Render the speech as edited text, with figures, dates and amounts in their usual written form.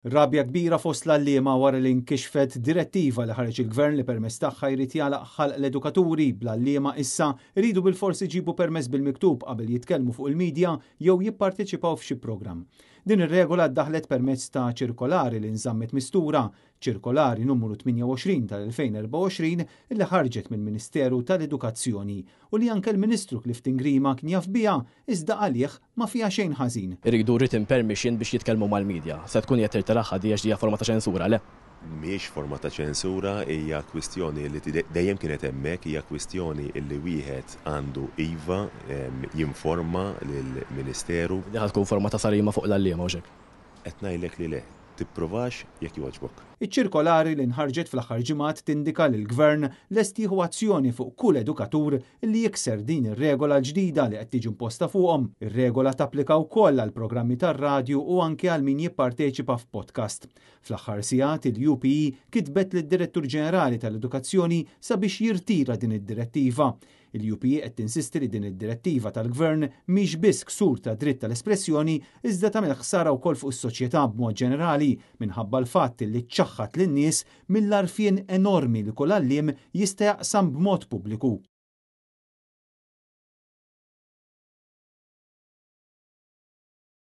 Rabja kbira fost l-għalliema wara li nkixfet direttiva li ħareġ il-Gvern li permezz tagħha jrid jagħlaq ħalq l-edukaturi, bl-għalliema issa jridu bilfors iġibu permess bil-miktub qabel jitkellmu fuq il-midja jew jipparteċipaw f'xi programm. Din ir-regola ddaħlet permezz ta' ċirkolari li nżammet mistura, Ċirkolari Numru 28 tal-2024 li ħarġet mill-Ministeru tal-Edukazzjoni u li anke l-Ministru Clifton Grima kien jaf biha iżda għalih ma fiha xejn ħażin. Iridu written permission biex jitkellmu mal-media. Se tkun qiegħed tirtiraha di għax di hija forma ta' ċensura, le? Mhijiex forma ta' ċensura, hija kwistjoni li dejjem kienet hemmhekk, hija kwistjoni li wieħed għandu iva jinforma lill-Ministeru. Di ħa tkun forma ta' sarima fuq l-għalliema, hux hekk? Qed ngħidlek li le. Tipprovax jekk jogħġbok. Iċ-ċirkolari li nħarġet fl-aħħar ġimgħat tindika li l-Gvern lest jieħu azzjoni fuq kull edukatur li jikser din ir-regola l-ġdida li qed tiġi imposta fuqhom. Ir-regola tapplika wkoll għal programmi tar-radju u anke għal min jipparteċipa f'podcast. Fl-aħħar sigħat il-UPE kitbet lid-Direttur Ġenerali tal-Edukazzjoni sabiex jirtira din id-direttiva. Il-UPE qed tinsisti li din id-direttiva tal-Gvern mhix biss ksur tad-dritt tal-espressjoni iżda tagħmel ħsara wkoll fuq is-soċjetà b'mod ġenerali minħabba l-fatt li ċċaħħad lin-nies mill-għarfien enormi li kull għalliem jista' jaqsam b'mod pubbliku.